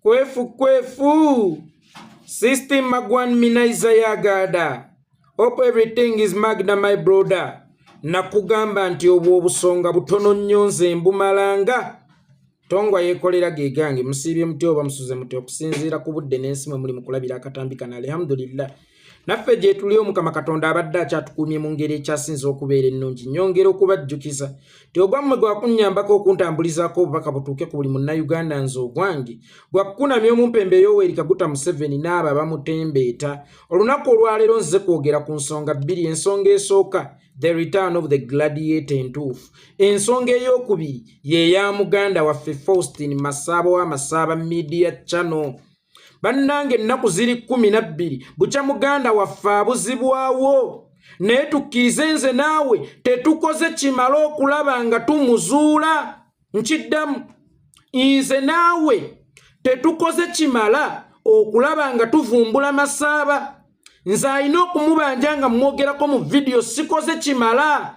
Kwefu kwefu. System Magwan Minaiza Yagada. Hope everything is Magda my brother. Nakugamba nti obwo obusonga butono nnyo nze mbumalanga. Tongwa yeekolera ge gange musiibye mutya oba musuze mutya okusinziira ku budde n'ensi mwe muli mu kulabira akatambi kano alhamdulillah. Naffe gyetuli Omukama Katonda abadde akyatukuumye mu ngeri ekyasinze okubeera ennungi. Nnyongera okubajjukiza nti ogwammwe gwa kunnyambako okuntambulizaako obubaka butuuke ku buli Munnayuganda nze ogwange gwa kukunamya omumpembe Yoweri Kaguta Museveni n'abo abamutembeeta. Olunaku olwaleero nzize kwogera ku nsonga bbiri. Ensonga esooka The Return of the Gladiator entuufu. Ensonga ey'okubiri ye ya muganda waffe Faustin Masaaba wa Masaaba Media Channel. Bannange ennaku ziri 12 bukya muganda waffe abuzibwawo, naye tukkirize nze naawe tetukoze kimala okulaba nga tumuzuula. Nkiddamu, nze naawe tetukoze kimala okulaba nga tuvumbula Masaaba. Nze alina okumubanja nga mwogerako mu vidiyo sikoze kimala,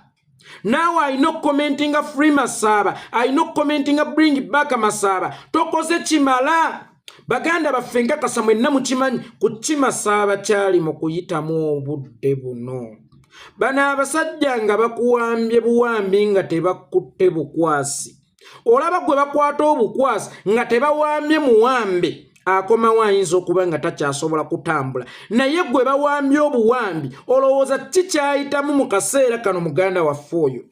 naawe alina okukomentinga free Masaaba, alina okukomentinga bring back Masaaba, tokoze kimala. Baganda baffe, nkakasa mwenna mukimanyi ku kimasaaba kyali mu kuyitamu obudde buno. Bano abasajja nga bakuwambye buwambi nga tebakutte bukwasi. Olaba gwe bakwata obukwasi nga tebawambye muwambe akomawo ayinza okuba nga takyasobola kutambula, naye gwe bawambye obuwambi olowooza kikyayitamu mu kaseera kano muganda waffe oyo?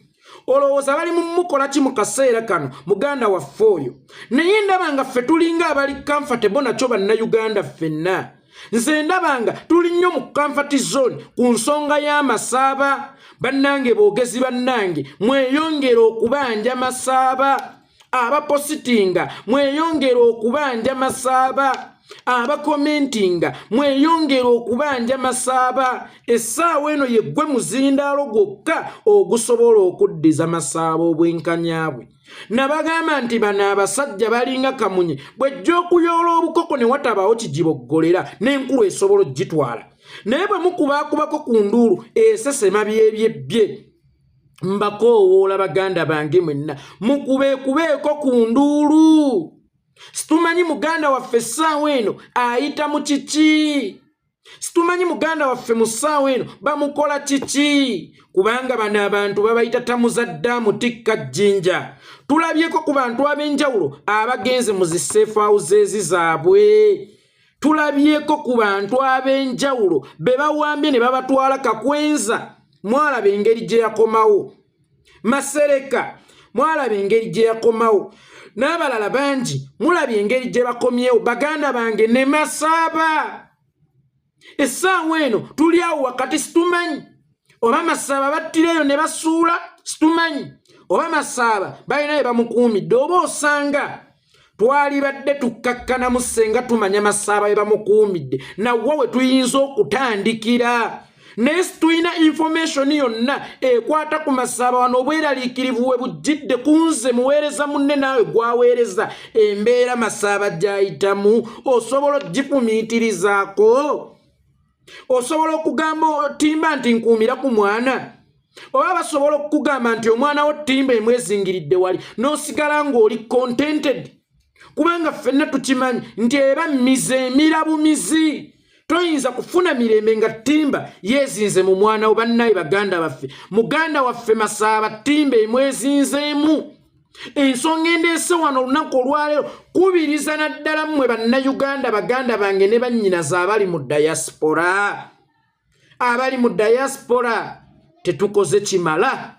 Olowooza bali mu mukola ki mu kaseera kano muganda waffe oyo? Naye ndaba nga ffe tulinga abali comfortable nakyo. Bannayuganda ffenna nze ndaba nga tuli nnyo mu comfort zone ku nsonga y'Amasaaba. Bannange boogezi, bannange mweyongere okubanja Masaaba, abapositinga mweyongere okubanja Masaaba, abakomentinga mweyongere okubanja Masaaba. Essaawa eno yeggwe muzindaalo gwokka ogusobola okuddiza Masaaba obwenkanya bwe. Nabagamba nti bano abasajja balinga kamunye bw'ejja okuyoola obukoko ne watabaawo kigiboggolera, n'enkulu esobola ogitwala, naye bwe mukubaakubako ku nduulu esesema byebyebbye. Mbakoowoola baganda bange mwenna mukubeekubeeko ku nduulu. Situmanyi muganda waffe essaawa eno ayita mu kiki, situmanyi muganda waffe mu ssaawa eno bamukola kiki, kubanga bano abantu babayita tamuza ddaamu tikka jjinja. Tulabyeko ku bantu ab'enjawulo abagenze mu zi safe houses zaabwe, tulabyeko ku bantu ab'enjawulo be bawambye ne babatwala. Kakwenza mwalaba engeri gye yakomawo, Masereka mwalaba engeri gye yakomawo, n'abalala bangi mulabye engeri gye bakomyewo. Baganda bange, ne Masaaba essaawa eno tuli awo wakati, situmanyi oba Masaaba battireyo ne basuula, situmanyi oba Masaaba balina bye bamukuumidde, oba osanga twalibadde tukkakkanamu ssenga tumanya Masaaba bye bamukuumidde nawa we tuyinza okutandikira, naye situlina information yonna ekwata ku Masaaba. Wano obweraliikirivu we bujjidde ku nze muweereza munne naawe gwaweereza. Embeera Masaaba gy'ayitamu osobola ogifumiitirizaako? Osobola okugamba otimba nti nkuumira ku mwana, oba basobola okukugamba nti omwana wo timba emwezingiridde wali n'osigala ng'oli contented? Kubanga ffenna tukimanyi nti eba mize emira bumizi, toyinza kufuna mirembe nga timba yeezinze mu mwana wo. Bannaye baganda baffe, muganda waffe Masaaba timba emwezinzeemu. Ensonga endeese wano olunaku olwaleero kubiriza naddala mmwe Bannayuganda baganda bange ne bannyinaze abali mu diaspora. Abali mu diaspora, tetukoze kimala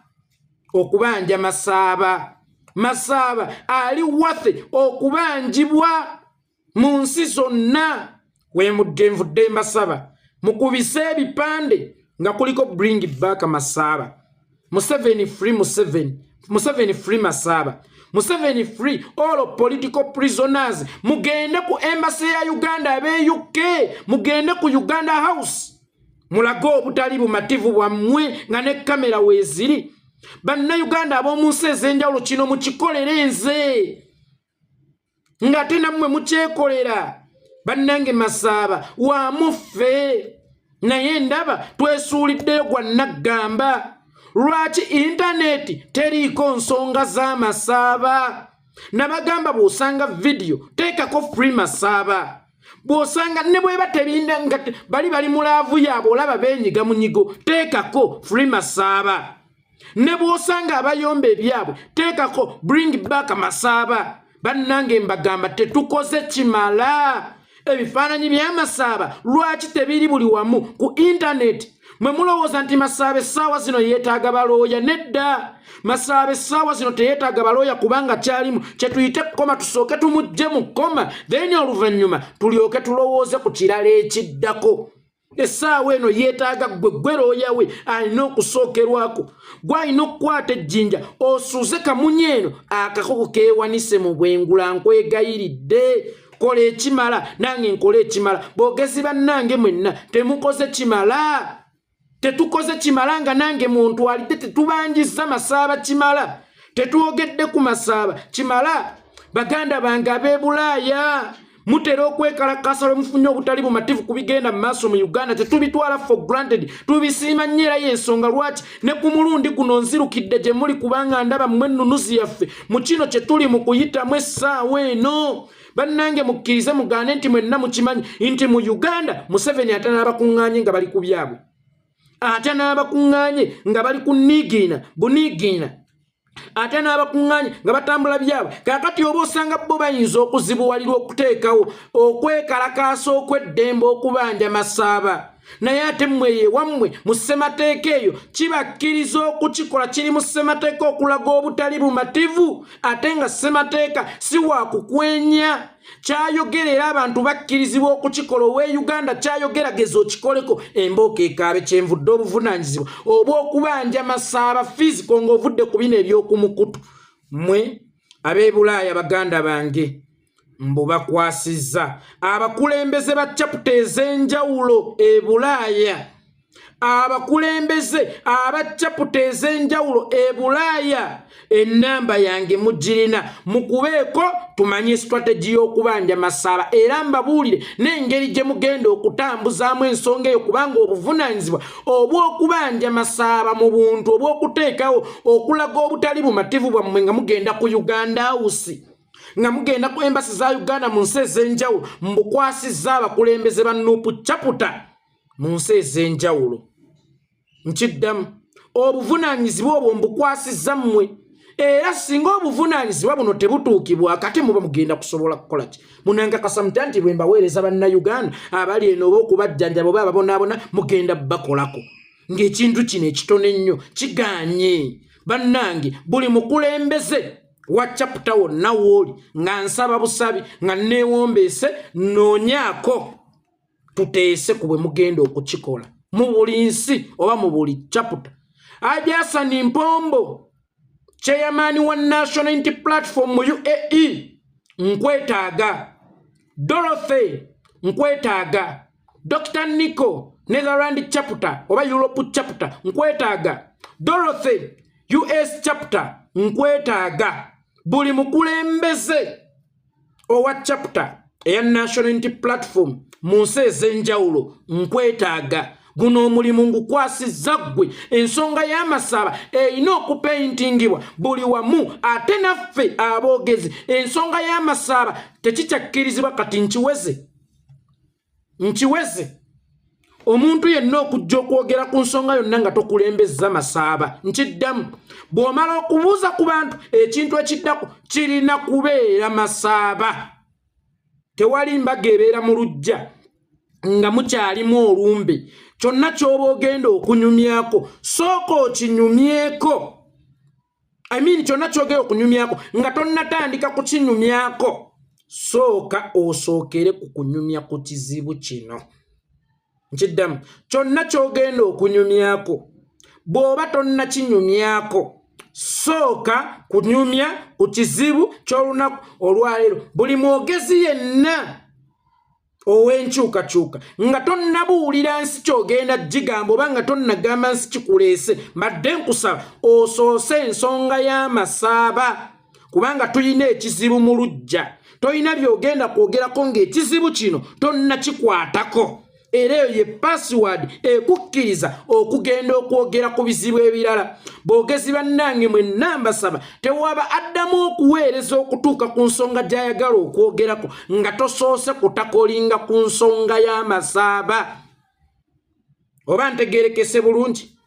okubanja Masaaba. Masaaba ali waffe okubanjibwa mu nsi zonna. Wemudde nvudde mbasaba mukubise ebipande nga kuliko bring back Masaaba, Museveni free, Museveni, Museveni free Masaaba, Museveni free all political prisoners. Mugende ku embassy ya Uganda, ab'e UK mugende ku Uganda House mulage obutali bumativu bwammwe nga ne kamera weeziri. Bannayuganda ab'omu nsi ez'enjawulo, kino mukikolere nze ng'ate nammwe mukyekolera. Bannange, Masaaba wamuffe, naye ndaba twesuuliddeyo gwa naggamba. Lwaki intaneti teriiko nsonga z'Amasaaba? Nabagamba bw'osanga vidiyo teekako free Masaaba. Bw'osanga ne bweba terinda nga bali bali mu laavu yaabwe, olaba beenyiga munyigo, teekako free Masaaba. Ne bw'osanga abayomba ebyabwe, teekako bring back Masaaba. Bannange, mbagamba tetukoze kimala. Ebifaananyi by'Amasaaba lwaki tebiri buli wamu ku intaneti? Mwe mulowooza nti Masaaba essaawa zino yeetaaga balooya? Nedda, Masaaba essaawa zino teyeetaaga balooya, kubanga kyalimu kyetuyite coma. Tusooke tumuggye mu coma, then oluvannyuma tulyoke tulowooze ku kirala ekiddako. Essaawa eno yeetaaga ggwe, gwe looya we alina okusookerwako, gwe alina okukwata ejjinja osuuze kamunye eno akakoko keewanise mu bwengula. Nkwegayiridde, kola ekimala, nange nkole ekimala. Boogezi bannange mwenna, temukoze kimala, tetukoze kimala. Nga nange muntwalidde, tetubanjiza Masaaba kimala, tetwogedde ku Masaaba kimala. Baganda bange ab'e Bulaaya, mutera okwekalakasa lwe mufunye obutali bumativu ku bigenda mu maaso mu Uganda. Tetubitwala for granted, tubisiima nnyo, era y'ensonga lwaki ne ku mulundi guno nzirukidde gye muli, kubanga ndaba mmwe ennunuzi yaffe mu kino kye tuli mu kuyitamu essaawa eno. Bannange, mukkirize mugaane nti mwenna mukimanyi nti mu Uganda Museveni ate n'abakuŋŋaanye nga bali ku byabwe, ate n'abakuŋŋaanye nga bali ku niigiina buniigiina, ate n'abakuŋŋaanye nga batambula byabwe. Kaakati oba osanga bo bayinza okuzibuwalirwa okuteekawo okwekalakaasa okw'eddembe okubanja Masaaba, naye ate mmwe ewammwe mu ssemateeka eyo kibakkiriza okukikola. Kiri mu ssemateeka okulaga obutali bumativu, ate nga ssemateeka si waakukwenya kyayogera, era abantu bakkirizibwa okukikola. Owe Uganda kyayogera, geza okikoleko, embooka ekaabe. Kyenvudde obuvunaanyizibwa obw'okubanja Masaaba physical ng'ovudde ku bino eby'okumukutu, mmwe ab'e Bulaaya, baganda bange, mbubakwasizza abakulembeze ba chapter ez'enjawulo e Bulaaya. Abakulembeze aba chapter ez'enjawulo e Bulaaya, ennamba yange mugirina, mukubeeko tumanye strategy y'okubanja Masaaba, era mbabuulire n'engeri gye mugenda okutambuzaamu ensonga eyo, kubanga obuvunaanyizibwa obw'okubanja Masaaba mu buntu, obw'okuteekawo okulaga obutali bumativu bwammwe nga mugenda ku Uganda House, nga mugenda ku embassy za Uganda mu nsi ez'enjawulo, mbukwasizza abakulembeze ba NUP chapter mu nsi ez'enjawulo. Nkiddamu, obuvunaanyizibwa obwo mbukwasizza mmwe, era singa obuvunaanyizibwa buno tebutuukibwa, kati muba mugenda kusobola kukola ki? Munankakasa mutya nti bwe mbaweereza Bannayuganda abali eno oba okubajjanjaba oba ababonaabona, mugenda bakolako ng'ekintu kino ekitono ennyo kiganye? Bannange, buli mukulembeze wa chapter wonna wooli, nga nsaba busabi, nga neewombeese, noonyaako tuteese ku bwe mugenda okukikola mu buli nsi oba mu buli chapter. Ajasani Mpombo, chairman wa National Unity Platform mu UAE, nkwetaaga. Dorothy, nkwetaaga. Dr Nico, Netherland chapter oba Europe chapter, nkwetaaga. Dorothy, US chapter, nkwetaaga. Buli mukulembeze owa chapter eya National Unity Platform mu nsi ez'enjawulo, nkwetaaga. Guno omulimu ngukwasizza ggwe. Ensonga y'Amasaaba erina okupeintingibwa buli wamu, ate naffe aboogezi ensonga y'Amasaaba tekikyakkirizibwa. Kati nkiweze, nkiweze, omuntu yenna okujja okwogera ku nsonga yonna nga tokulembeza Masaaba. Nkiddamu, bw'omala okubuuza ku bantu, ekintu ekiddako kirina kubeera Masaaba. Tewali mbaga ebeera mu luggya nga mukyalimu olumbe. Kyonna ky'oba ogenda okunyumyako, sooka okinyumyeko. I mean, kyonna kyogera okunyumyako nga tonnatandika kukinyumyako, sooka osookere ku kunyumya ku kizibu kino. Nkiddamu, kyonna kyogenda okunyumyako, bw'oba tonnakinyumyako, sooka kunyumya ku kizibu ky'olunaku olwaleero. Buli mwogezi yenna ow'enkyukakyuka, nga tonnabuulira nsi kyogenda gigamba oba nga tonnagamba nsi kikuleese, mbadde nkusaba osoose ensonga y'Amasaaba, kubanga tulina ekizibu mu luggya. Tolina byogenda kwogerako ng'ekizibu kino tonnakikwatako. Era eyo ye password ekukkiriza okugenda okwogera ku bizibu ebirala. Boogezi bannange mwenna mbasaba, tewaba addamu okuweereza okutuuka ku nsonga gy'ayagala okwogerako nga tosoose kutakolinga ku nsonga y'amasaaba. Oba ntegerekese bulungi?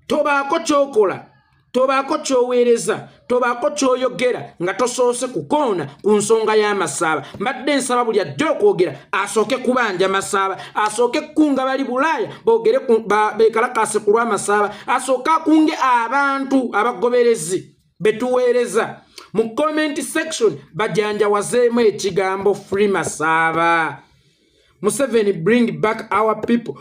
Tobaako kyokola, tobaako kyoweereza, tobaako kyoyogera nga tosoose kukoona ku nsonga y'amasaaba. Mbadde nsaba buli ajja okwogera asooke kubanja masaaba, asooke kukunga bali Bulaaya boogere bekalakaase ku lw'amasaaba, asooke akunge abantu abagoberezi betuweereza mu comment section bajanjawazeemu ekigambo free Masaaba. Museveni, bring back our people.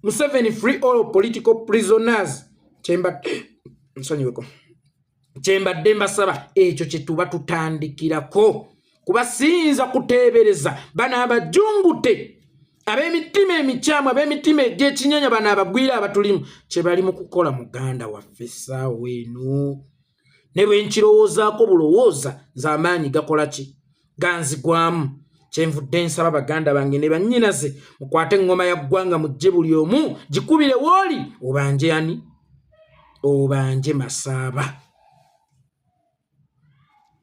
Museveni, free all political prisoners. Kyemba nsonyiweko, kyembadde mbasaba ekyo kyetuba tutandikirako, kuba siyinza kuteebereza bano abajungute ab'emitima emikyamu, ab'emitima egy'ekinyanya, bano abagwira abatulimu kye bali mu kukola muganda waffe essaawa eno. Ne bwe nkirowoozaako bulowooza, nze amaanyi gakola ki? Ganzigwamu. Kyenvudde nsaba baganda bange ne bannyinaze, mukwate eŋŋoma ya ggwanga, mujje buli omu gikubire wooli, obanje ani? Obanje Masaaba.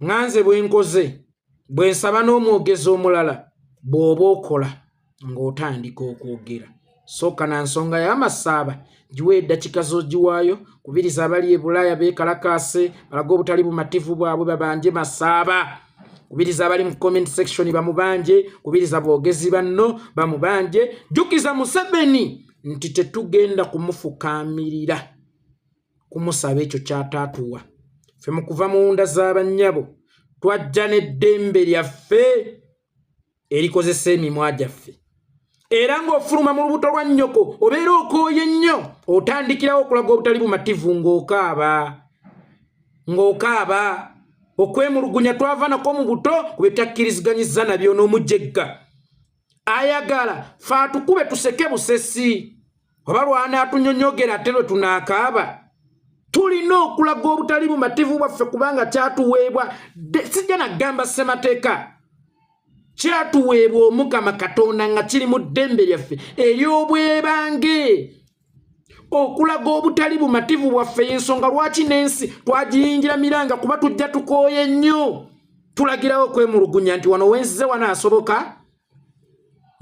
Ŋŋanze bwe nkoze, bwe nsaba n'omwogezi omulala, bw'oba okola ng'otandika okwogera, sooka na nsonga y'amasaaba, giwe eddakiika z'ogiwaayo. Kubiriza abali e Bulaaya beekalakaase, balage obutali bumativu bwabwe, babanje Masaaba. Kubiriza abali mu comment section bamubanje, kubiriza boogezi banno bamubanje. Jjukiza Museveni nti tetugenda kumufukaamirira kumusaba ekyo kyataatuwa. Ffe mu kuva mu nda z'abannyabo twajja n'eddembe lyaffe erikozesa emimwa gyaffe, era ng'ofuluma mu lubuto lwa nnyoko obeera okooye nnyo, otandikirawo okulaga obutali bumativu ng'okaaba, ng'okaaba okwemulugunya. Twava nako mu buto ku byetakkiriziganyizza nabyo n'omujegga ayagala fe atukube tuseke busesi, oba lwana atunyonyogera ate lwe tunaakaaba. Tulina okulaga obutali bumativu bwaffe kubanga kyatuweebwa, sijja nagamba ssemateeka, kyatuweebwa Omukama Katonda nga kiri mu ddembe lyaffe ery'obwebange okulaga obutali bumativu bwaffe. Ensonga lwaki n'ensi twagiyingira miranga, kuba tujja tukooye nnyo, tulagirawo okwemulugunya nti wano wenzize wano asoboka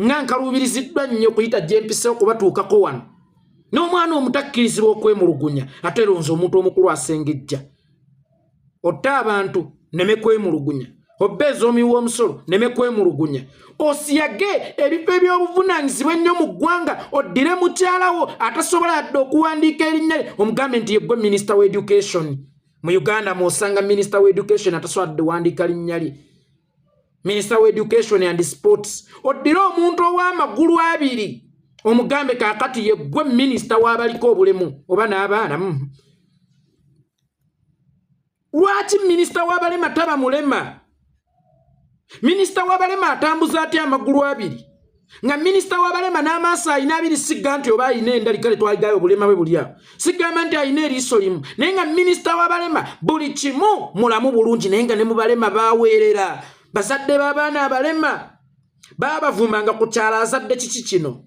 nga nkaluubiriziddwa nnyo okuyita gyempise okubatuukako wano. N'omwana omutakkirizibwa okwemulugunya, ate lonza omuntu omukulu asengejja otta abantu neme kwemulugunya, obbeeza omuwi w'omusolo neme kwemulugunya, osiyage ebifo eby'obuvunaanyizibwa ennyo mu ggwanga, oddire mukyalawo atasobola yadde okuwandiika erinnya lye omugambe nti yeggwe minisita wa education. Mu Uganda mwosanga minisita wa education atasobola dde wandiika linnya lye, minisita wa education and sports. Oddire omuntu ow'amagulu abiri omugambe kaakati yeggwe minisita w'abaliko obulemu oba n'abaana. Lwaki minisita w'abalema taba mulema? Minisita w'abalema atambuza atya amagulu abiri nga minisita w'abalema n'amaaso alina abiri? Sigga nti oba alina endali, kale twaligayo obulema bwe buli awo, sigamba nti alina eriiso limu, naye nga minisita w'abalema buli kimu mulamu bulungi, naye nga ne mu balema baweerera. Bazadde b'abaana abalema baabavumanga ku kyalo, azadde kiki kino?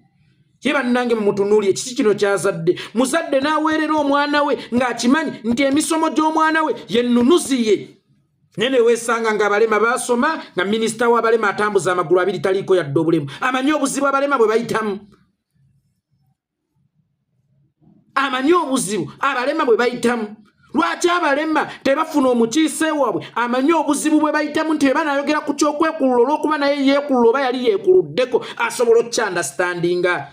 Ye bannange, mumutunuulire, kiki kino kyazadde? Muzadde n'aweerera omwana we ng'akimanyi nti emisomo gy'omwana we yennunuzi ye, naye neweesanga nga abalema baasoma, nga minisita w'abalema atambuza amagulu abiri, taliiko yadde obulemu. Amanyi obuzibu abalema bwe bayitamu, amanyi obuzibu abalema bwe bayitamu. Lwaki abalema tebafuna omukiise waabwe amanyi obuzibu bwe bayitamu, nti eba nayogera ku kyokwekulula, olw'okuba naye yeekulula oba yali yeekuluddeko, asobola okukyandastandinga?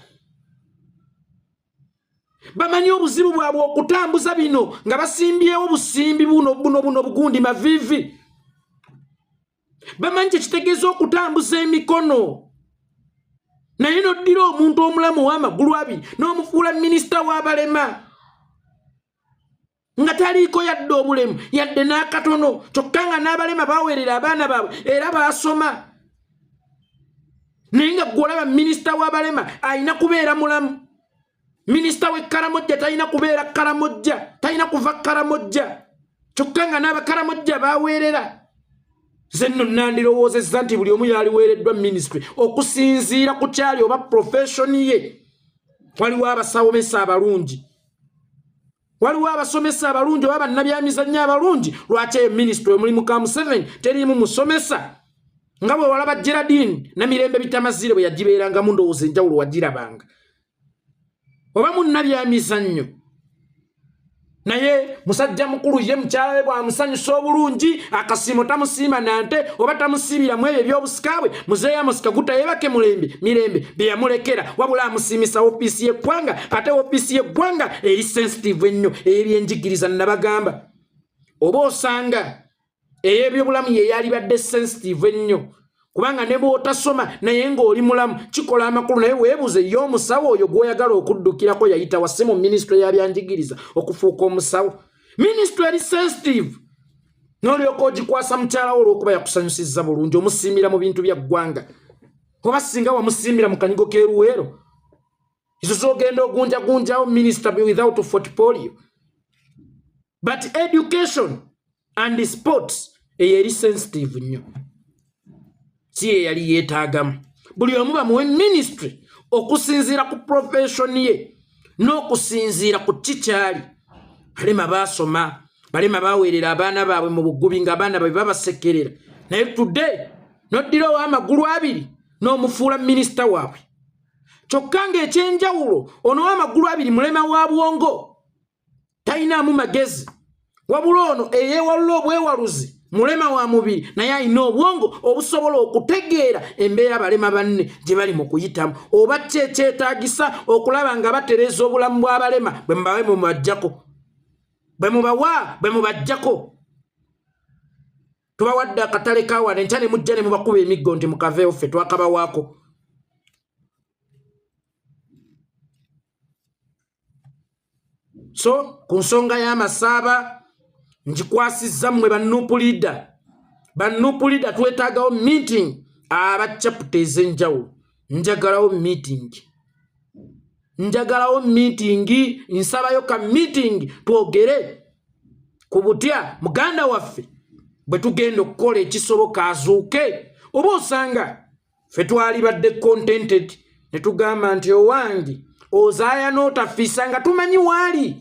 Bamanyi obuzibu bwabwe okutambuza bino nga basimbyewo busimbi buno buno buno bugundi maviivi. Bamanyi kyekitegeeza okutambuza emikono, naye noddira omuntu omulamu ow'amagulu abiri n'omufuula minisita w'abalema nga taliiko yadde obulemu yadde n'akatono, kyokka nga n'abalema baweerera abaana baabwe era baasoma, naye nga gwolaba minisita w'abalema alina kubeera mulamu. Minisita w'e Karamojja talina kubeera Karamojja, talina kuva Karamojja, kyokka nga n'abakaramojja baweerera. Nze nno nandirowoozezza nti buli omu yaliweereddwa minisitule okusinziira ku kyali oba profession ye. Waliwo abasomesa abalungi, waliwo abasomesa abalungi oba bannabyamizannyo abalungi. Lwaki eyo minisitule omulimu ka Museveni teriimu musomesa, nga bwe walaba Geraldine Namirembe Bitamazire bwe yagibeerangamu? Ndowooza enjawulo wagirabanga. Oba munnabyamizannyo, naye musajja mukulu ye mukyala we bwamusanyusa obulungi, akasiimo tamusiima nante oba tamusiibiramu ebyo ebyobusika bwe muzeeyo amusika gutayebake mulembe mirembe bye yamulekera, wabula amusiimisa ofiisi y'eggwanga. Ate ofiisi y'eggwanga eri sensitive ennyo, ey'ebyenjigiriza. Nabagamba, oba osanga ey'ebyobulamu ye yalibadde sensitive ennyo, kubanga ne bw'otasoma naye ng'oli mulamu kikola amakulu. Naye weebuze, ye omusawo oyo gw'oyagala okuddukirako yayita wasi mu minisitule ya byanjigiriza okufuuka omusawo? Minisitule eri sensitive, n'olyoka ogikwasa mukyalawo olw'okuba yakusanyusizza bulungi, omusiimira mu bintu bya ggwanga. Oba singa wamusiimira mu kanyigo k'eruweero, ezo z'ogenda ogunjagunjawo minisita without portfolio. But education and sports eyo eri sensitive nnyo, si ye yali yeetaagamu. Buli omu bamuwe ministry okusinziira ku profession ye n'okusinziira ku kikyali. Balema baasoma, balema baweerera abaana baabwe mu bugubi ng'abaana babe babasekerera, naye today noddira ow'amagulu abiri n'omufuula minisita waabwe. Kyokka ng'ekyenjawulo, ono ow'amagulu abiri mulema wa bwongo, talinaamu magezi, wabula ono eyeewalula obwewaluzi mulema wa mubiri, naye alina obwongo obusobola okutegeera embeera balema banne gye bali mu kuyitamu, oba ki ekyetaagisa okulaba nga batereeza obulamu bw'abalema. Bwe mubawe mubajjako, bwe mubawa bwe mubajjako. Tubawadde akatale kawana, enkya ne mujja ne mubakuba emiggo nti mukaveewo, ffe twakabawaako. So ku nsonga y'amasaaba ngikwasizza mmwe ba NUP leader. Ba NUP leader, twetaagawo meeting. Aba chapter ez'enjawulo, njagalawo meeting, njagalawo meeting, nsabayo ka meeting twogere ku butya muganda waffe bwe tugenda okukola ekisoboka azuuke. Oba osanga ffe twalibadde contented ne tugamba nti owange ozaaya n'otafiisa, nga tumanyi waali,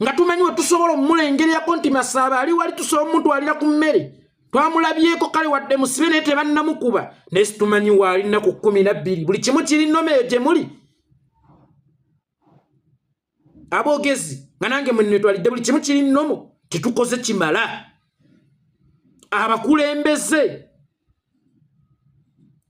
nga tumanyi we tusobola omumulengererako nti Masaaba ali wali, tusobola omutwalira ku mmere, twamulabyeko. Kale wadde musibe naye tebannamukuba, naye situmanyi waali nnaku 12. Buli kimu kiri nnoma eyo gye muli aboogezi, nga nange mwenetwalidde, buli kimu kiri nnomo. Tetukoze kimala. Abakulembeze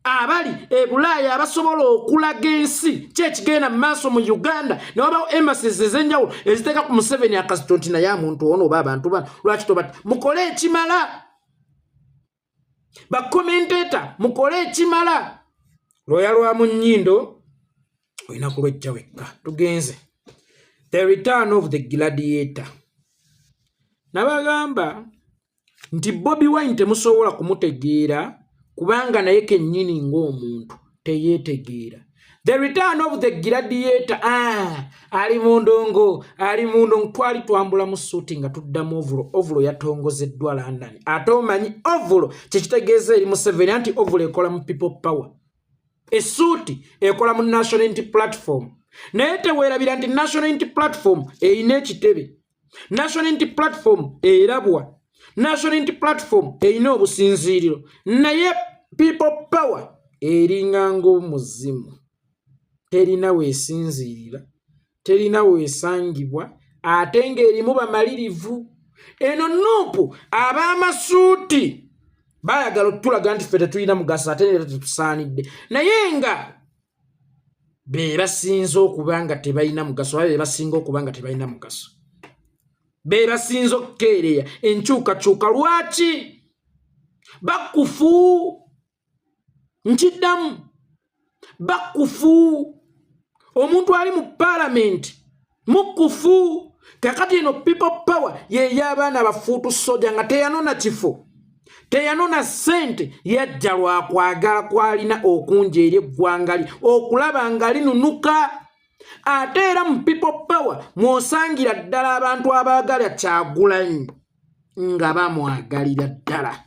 abali e Bulaaya abasobola okulaga ensi ki ekigenda mu maaso mu Uganda, ne wabawo embassies ez'enjawulo eziteeka ku Museveni akazito nti naye amuntu ono oba abantu bano lwaki tobat. Mukole ekimala. Ba commentator, mukole ekimala. Lwoya lwa mu nnyindo olina kulwejja wekka. Tugenze the return of the gladiator. Nabagamba nti Bobi Wine temusobola kumutegeera, kubanga naye kennyini ng'omuntu teyeetegeera. The return of the gladiator. Ah, ali mu ndongo, ali mu ndongo. Twali twambula mu suuti nga tuddamu overall. Overall yatongozeddwa London. Ate omanyi overall kyekitegeeza eri Museveni? Anti overall ekola mu People Power, essuuti ekola mu National Unity Platform. Naye teweerabira nti National Unity Platform erina ekitebe, National Unity Platform erabwa, National Unity Platform erina obusinziiriro, naye People Power eringa ng'omuzimu, terina weesinziirira, terina weesangibwa, ate ng'erimu bamalirivu. Eno NUP, ab'amasuuti baayagala otulaga nti ffe tetulina mugaso ate nera tetusaanidde, naye nga be basinze okuba nga tebalina mugaso, oba be basinga okuba nga tebalina mugaso, be basinze okukeereya enkyukakyuka. Lwaki bakufu? Nkiddamu, bakufu. Omuntu ali mu paalamenti mukufu. Kakati eno People Power yey'abaana bafuutu soja, nga teyanona kifo, teyanona ssente, yajja lwakwagala kwalina okungi eri eggwanga lye okulaba nga linunuka. Ate era mu People Power mw'osangira ddala abantu abaagala Kyagulanyi. nga bamwagalira ddala.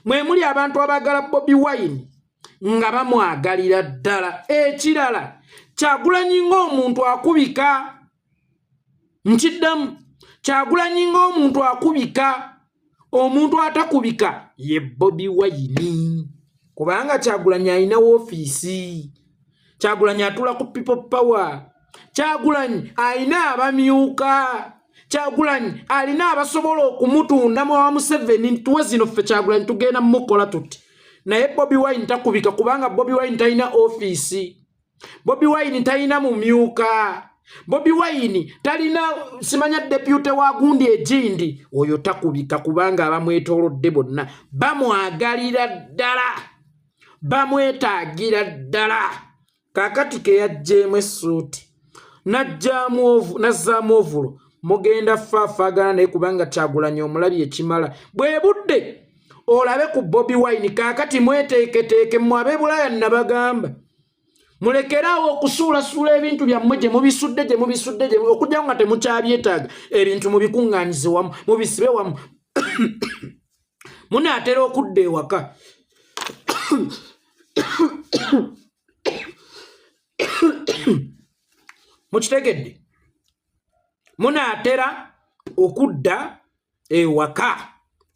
Mwe muli abantu abaagala Bobi Wine nga bamwagalira ddala. Ekirala, Kyagulanyi ng'omuntu akubika, nkiddamu, Kyagulanyi ng'omuntu akubika, omuntu atakubika ye Bobi Wine, kubanga Kyagulanyi alina woofiisi, Kyagulanyi atula ku People Power, Kyagulanyi alina abamyuka, Kyagulanyi alina abasobola okumutunda mu Museveni ntuwe zino ffe Kyagulanyi tugenda mukola tuti. Naye Bobi Wine takubika kubanga Bobi Wine talina ofiisi, Bobi Wine talina mumyuka, Bobi Wine talina simanya deputy wa gundi egindi. Oyo takubika kubanga abamwetoolodde bonna bamwagalira ddala, bamwetaagira ddala. Kaakati ke yaggyeemu essuuti n'azzaamu ovulo, mugenda faafaagana naye kubanga Kyagulanyi omulabye ekimala. Bwe budde olabe ku Bobi Wine. Kaakati mweteeketeeke mmwe ab'e Bulaaya, nabagamba mulekeraawo okusuulasuula ebintu byammwe gye mubisudde, gye mubisudde, okujjawo nga temukyabyetaaga. Ebintu mubikuŋŋaanyize wamu, mubisibe wamu, munaatera okudda ewaka. Mukitegedde? Munaatera okudda ewaka.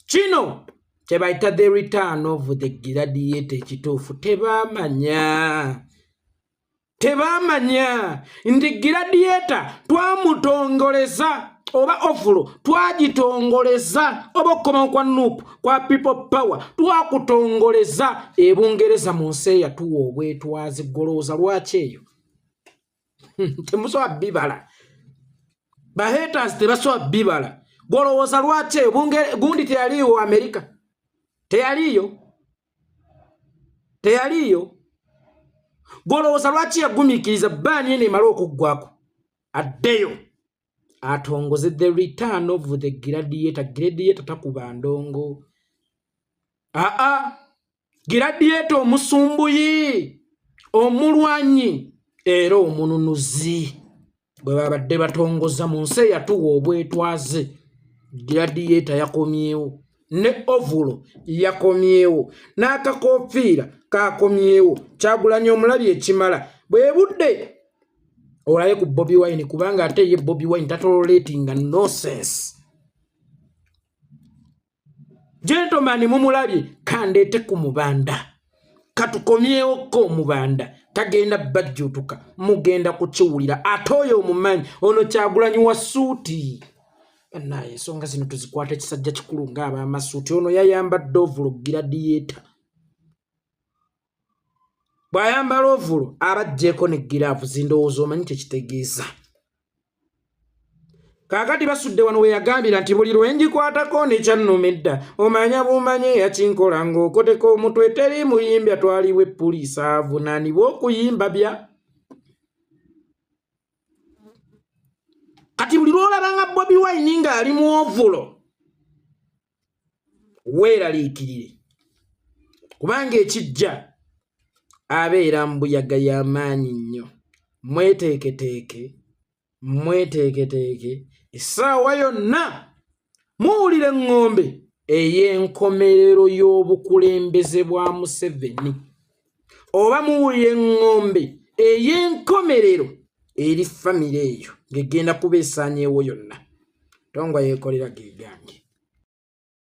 Kino kyebayita the return of the gladiator. Ekituufu tebamanya, tebamanya nti gladiator twamutongoleza oba ovulo twagitongoleza oba okukomawo kwa NUP, kwa People Power, twakutongoleza e Bungereza mu nsi eyatuwa obwetwaze. Golowooza lwaki eyo temusobola bibala? Bahaters tebasobola bibala. Golowooza lwaki eyo gundi teyaliiwo? Amerika teyaliiyo, teyaliiyo. Golowooza lwaki yagumiikiriza baani eno emale okuggwako addeyo atongoze the return of the gladiator? Gladiator takuba ndongo. Aa, gladiator omusumbuyi, omulwanyi era omununuzi bwe babadde batongoza mu nsi eyatuwa obwetwaze. Gladiator yakomyewo, ne ovulo yakomyewo, n'akakofiira kakomyewo. Kyagulanyi omulabye ekimala. Bwe budde olabe ku Bobi Wine, kubanga ate ye Bobi Wine tatoleratinga nonsense. Gentleman mumulabye, kandeete ku mubanda, katukomyewoko omubanda. Tagenda bajjutuka, mugenda kukiwulira. Ate oyo omumanyi ono Kyagulanyi wa suuti. Bannaaye, ensonga zino tuzikwata ekisajja kikulu ng'ab'amasuuti. Ono yayambadde ovulo, gladiator bw'ayambala ovulo aba aggyeeko ne giraavu zindowooza, omanyi kyekitegeeza. Kaakati basudde wano we yagambira nti buli lwe ngikwatako nekyannuma edda, omanya bumanye eyakinkola ng'okoteka omutwe. Teri muyimbi atwalibwa epuliisi avunaanibwa okuyimba bya kati. Buli lw'olabanga Bobi Wine ng'ali mu ovulo, weeraliikirire kubanga ekijja abeera mbuyaga y'amaanyi nnyo. Mweteeketeeke, mweteeketeeke, essaawa yonna muwulira eŋŋombe ey'enkomerero y'obukulembeze bwa Museveni, oba muwulira eŋŋombe ey'enkomerero eri famire eyo ng'egenda kuba esaanyeewo yonna. Tongwa yeekolera ge gange.